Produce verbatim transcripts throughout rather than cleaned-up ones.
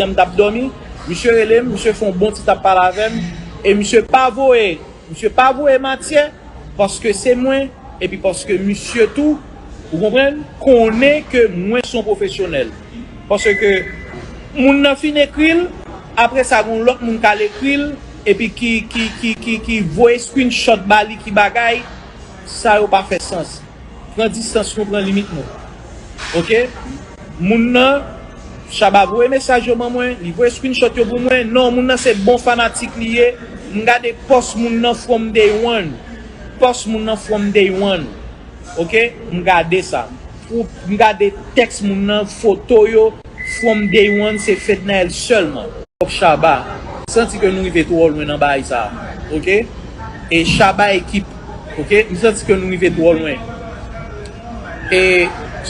m t ap dòmi, misye rele m, misye fè yon bon ti t ap pale avè m, e misye pa voye, misye pa voye m atyè, paske se mwen, epi paske misye tou, ou konprann, konnen ke mwen se yon pwofesyonèl. Paske moun nan fin ekri l, apre sa, gen yon lòt moun k al ekri l, epi ki, ki, ki, ki, ki voye screenshot ba li, ki bagay, sa yo pa fè sans. Pran distans nou, pran limit nou. Oke? Moun nan, Shabba voye mesaj yo ban mwen, li voye screenshot yo pou mwen. Non, moun nan se bon fanatik li ye. M gade pòs moun nan from day one. Pòs moun nan from day one. Oke? M gade sa. Pou m gade tèks moun nan, foto yo, from day one, se Fednaelle sèlman. Shabba, m santi ke nou rive twò lwen nan bagay sa, oke? E Shabba ekip, oke? M santi ke nou rive twò lwen. E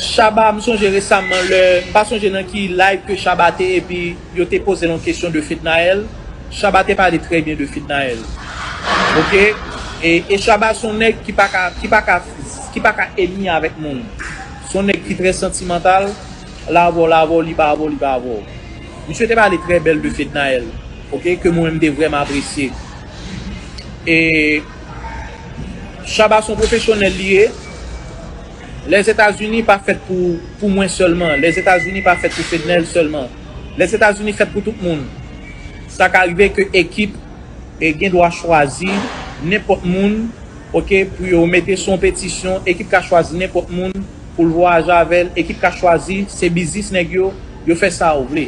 Shabba, m sonje resaman lè, m pa sonje nan ki live ke Shabba te, epi yo te poze l yon kesyon de Fednaelle. Shabba te pale trè byen de Fednaelle, oke? E, e Shabba se yon nèg ki pa ka, ki pa ka, ki pa ka enmi avèk moun. Se yon nèg ki trè santimantal. L avè w, l avè w, li pa avè w, li pa avè w. Misye te pale trè bèl de Fednaelle, oke, ke mwen menm te vrèman apresye. E Shabba se yon pwofesyonèl li ye. Lèzetazini pa fèt pou, pou mwen sèlman. Lèzetazini pa fèt pou Fednaelle sèlman. Lèzetazini fèt pou tout moun. Sa ka rive ke ekip e gen dwa chwazi nenpòt moun, oke, pou yo mete sou yon petisyon, ekip ka chwazi nenpòt moun pou l vwayaje avè l, ekip ka chwazi, se biznis nèg yo, yo fè sa yo vle.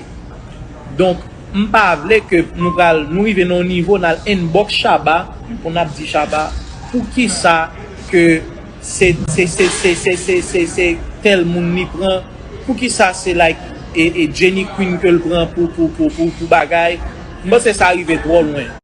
Donk, m pa vle ke nou pral, nou rive nan yon nivo, n al inbox Shabba, pou n ap di Shabba, poukisa ke se, se, se tèl moun li pran, poukisa se like, e, e Jenny Queen ke l pran pou, pou, pou, pou, pou bagay. M panse sa rive twò lwen.